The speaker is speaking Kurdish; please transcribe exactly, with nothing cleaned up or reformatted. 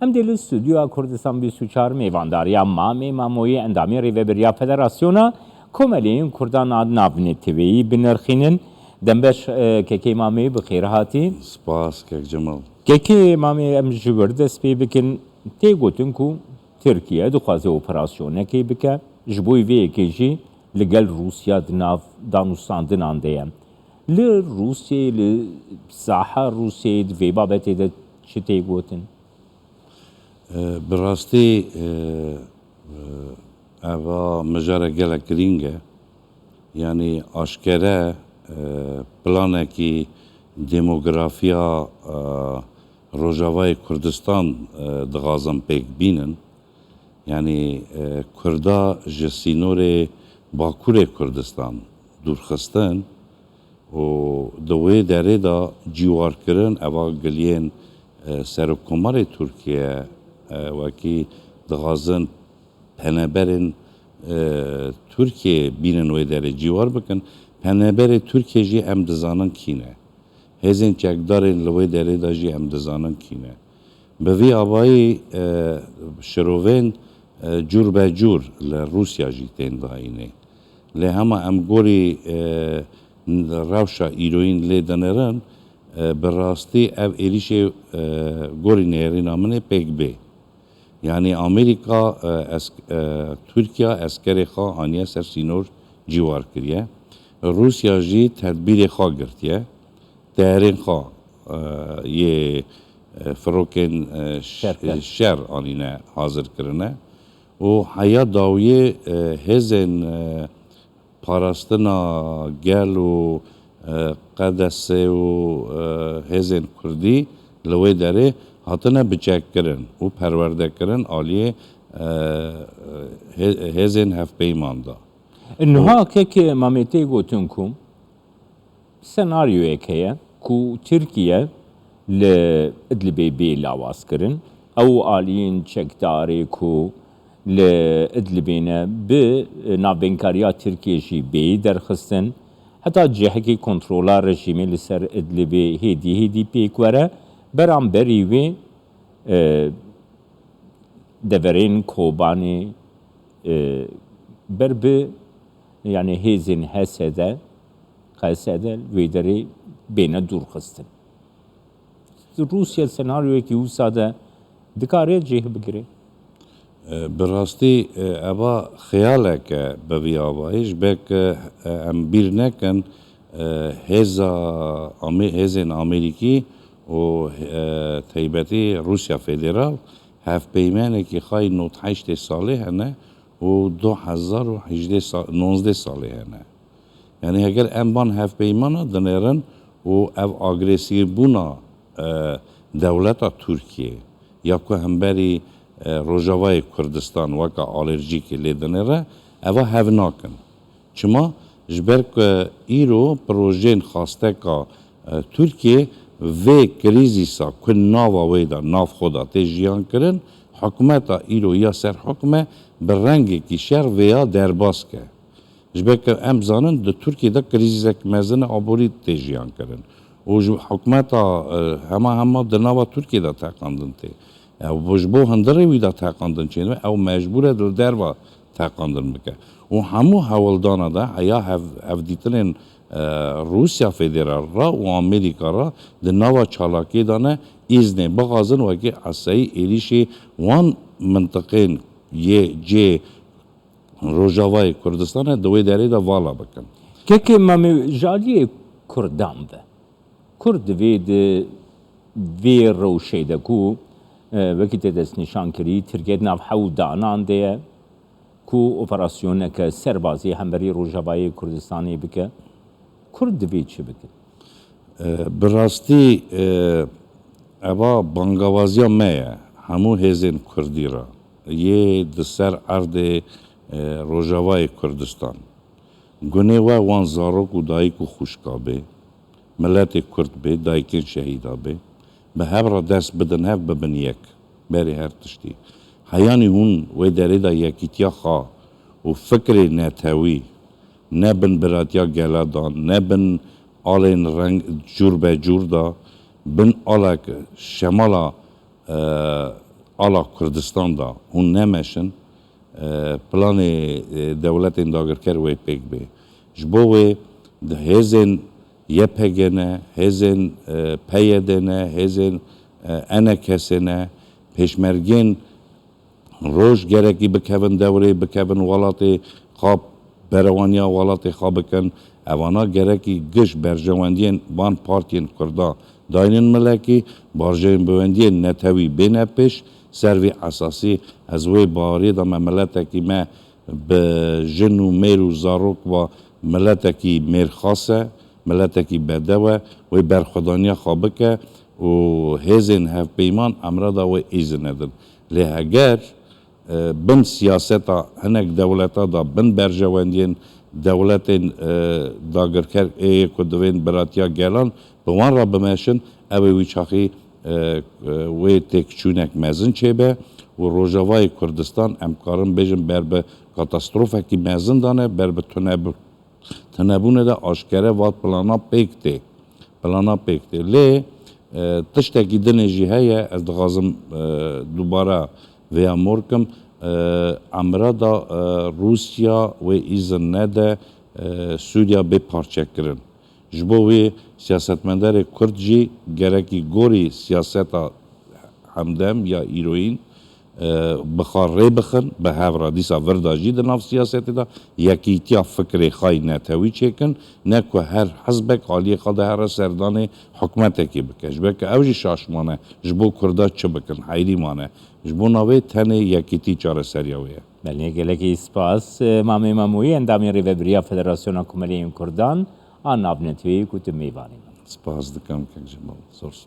Em dê li Stûdyoya Kurdistan bîst û çar mêvandariya Mamê Mamoyê, endamê Rêveberiya Federasyona Komeleyên Kurdan a Navneteweyî, binirxînin. Dembeş, e, kekê Mamê, bi xêr hatî. Spas, kek Cemal. Kekê Mamê, em ji wir dest pê bikin. Tê gotin ku Tirkiye dixwaze operasyonekê bike. Ji bo vê yekê jî li gel Rûsya di nav danûstandinan de ye. Li Rûsyayê, li saha Rûsyayê di vê babetê de çi tê gotin? E, bi rastî, e, e, eva mijara gelek girîng e. Yanî aşkere, e, planekî demografiya, e, Rojavayê Kurdistan, e, dixwazin pêk bînin. Yanî, e, Kurda ji sînorê Bakurê Kurdistan dûrxistin û di wê derê de cîwarkirin, eva giliyên, e, Serokkomarê Tirkiye, e, wekî dixwazin peneberên, e, Tirkiye bînin wê derê cîwar bikin. Peneberê Tirkiye jî em dizanin kî ne. Hêzên çekdarên li wê derê de jî em dizanin kî ne. Bi vî avayî, e, şirovên, e, cûr be cûr li Rûsya jî tên dayînê. Lê hema em gorî, e, rewşa îroyîn lê dinêrin, e, bi rastî ev êrîşê, e, gorî nêrîna min ê pêk bê. Yanî Amerîka, e, esk-, e, Tirkiye eskerê xwe aniye ser sînor cîwar kiriye. Rûsya jî tedbîrê xwe girtiye. Teyarên xwe, e, yê, e, firokên, e, ş-, Şerpel. şer anîne hazir kirine. Û heya dawiyê, e, hêzên, e, parastina gel û, e, Qedesê û, e, hêzên Kurdî li wê derê hatine biçekkirin û perwerdekirin aliyê, e, hê-, hêzên hevpeyman de. Niha kek Mamê tê gotin ku senaryoyek heye ku Tirkiye li Idlibê bê lawazkirin. Ew aliyên çekdarê ku li Idlibê ne bi navbeynkariya Tirkiye jî bê derxistin. Heta cihekî kontrola rejîmê li ser Idlibê hêdî hêdî pêk were. Beramberî wê, e, deverên Kobanê, e, ber bi, yanî hêzên H S D, H S D wê derê bêne dûrxistin. Rûsya senaryoyekî wisa de dikare cih bigire? E, bi rastî, e, eva xeyalek e bi vî avayî, ji ber ku, e, em bîr nekin, e, hêza Amê-, hêzên Amerîkî û, e, taybetî Rûsya Federal hevpeymanekî xwe yê nod heştê salê hene û du hezar û hejdeh sa-, nonzdeh salê hene. Yanî heger em van hevpeymana dinêrin û ev agresîvbûna, e, dewleta Tirkiyê ya ku hemberî, e, Rojavayê Kurdistan weke alerjîkê lê dinêre, eva hev nakin. Çima? Ji ber ku îro projeyên xasteka, e, Tirkiyê vê krîzîsa ku nava wê de, nav xwe de tê jiyan kirin, hikûmeta îro ya ser hikûm e bi rengekî şer vêya derbas ke. Ji ber ku em zanin di Tirkiyê de krîzek mezin e aborî tê jiyan kirin. Û ji hikûmeta, e, hema hema di nava Tirkiyê de teqandin tê. Ew bo, ji bo hundirê wî de teqandin çêdibe, ew mecbûr e di derva teqandin bike. Û hemû hewldana de heya hev-, hevdîtinên, e, Rûsya Federal re û Amerîka re di nava çalakiyê de ne îznê bixwazin wekî esayî êrîşê wan mintiqên yê cê Rojavayê Kurdistanê di wê derê de vala bikin. Kekê Mamê, ji aliyê Kurdan ve, Kurd divê di vê rewşê de ku, e, wekî te destnîşan kirî, Tirkiye di nav hew danan de ye, ku operasyoneke serbazî hemberî Rojavayê Kurdistanê bike, Kurd divê çi bike? E, bi rastî, e, eva bangawaziya me ye, hemû hêzên Kurdî re, yê di ser erdê, e, Rojavayê Kurdistan. Gunê we wan zarok û dayik û xwişka bê, miletê Kurd bê, dayikên şehîda bê, bi hev re dest bidin hev, bibin yek, berê her tiştî. Heyanî hûn wê derê de yekîtiya xwe û fikrê netewî, ne bin biratiya gela dan, ne bin alên reng cûr be cûr da, bin alek şemala, e, Ala Kurdistan de hûn nemeşin, e, planê, e, dewletên dagirker wê pêk bê. Ji bo wê di hêzên Y P G ne, hêzên, e, P Y D ne, hêzên, e, E N K S ne, pêşmergên roj gerekî bikevin dewrê, bikevin welatê xwe, berewaniya welatê xwe bikin. Evana gerekî giş berjewendiyên van partiyên Kurda daynin milekî, berjewendiyên netewî bêne pêş. Ser vî esasî ez wê baweriyê de me miletekî me bi jin û mêr û zarok ve miletekî mêrxas e, miletekî bedew e, wê berxwedaniya xwe bike û hêzên hevpeyman emre de wê îzin nedin. Lê heger, e, bin siyaseta hinek dewleta de, bin berjewendiyên dewletên, e, dagirker ê ku divên biratiya gelan bi wan re bimeşin, ew ê wî çaxî, e, e, wê têkçûnek mezin çêbe û Rojavayê Kurdistan, em karin bêjin, ber bi katastrofekî mezin de ne, ber bi tuneb-, tunebûnê de aşkere vat plana pêk tê. Plana pêk tê. Lê, e, tiştekî dinê jî heye, ez dixwazim, e, dubara vêya mor kim, e, emre de, e, Rûsya wê îzin nede, e, Sûriya bê parçekirin. Ji bo wê siyasetmenderê Kurd jî gerekî gorî siyaseta hemdem ya îroyîn, e, bi xwe rê bixin, bi hev re dîsa vir de jî di nav siyasetê de yekîtiya fikrê xwe yî netewî çêkin, ne ku her hizbek aliyê xwe de here serdanê hikûmetekê bike. Ji ber ku ew jî şaş mane, ji bo Kurda çi bikin, heyrî mane. Ji bo navê tenê yekîtî çareseriya wê ye. Belê, gelekî spas, e, Mamê Mamoyî, endamê Rêvebiriya Federasyona Komeliyên Kurdan a Navneteweyî ku tu mêvanê me. Spas dikim, kek Cemal. Zor spas.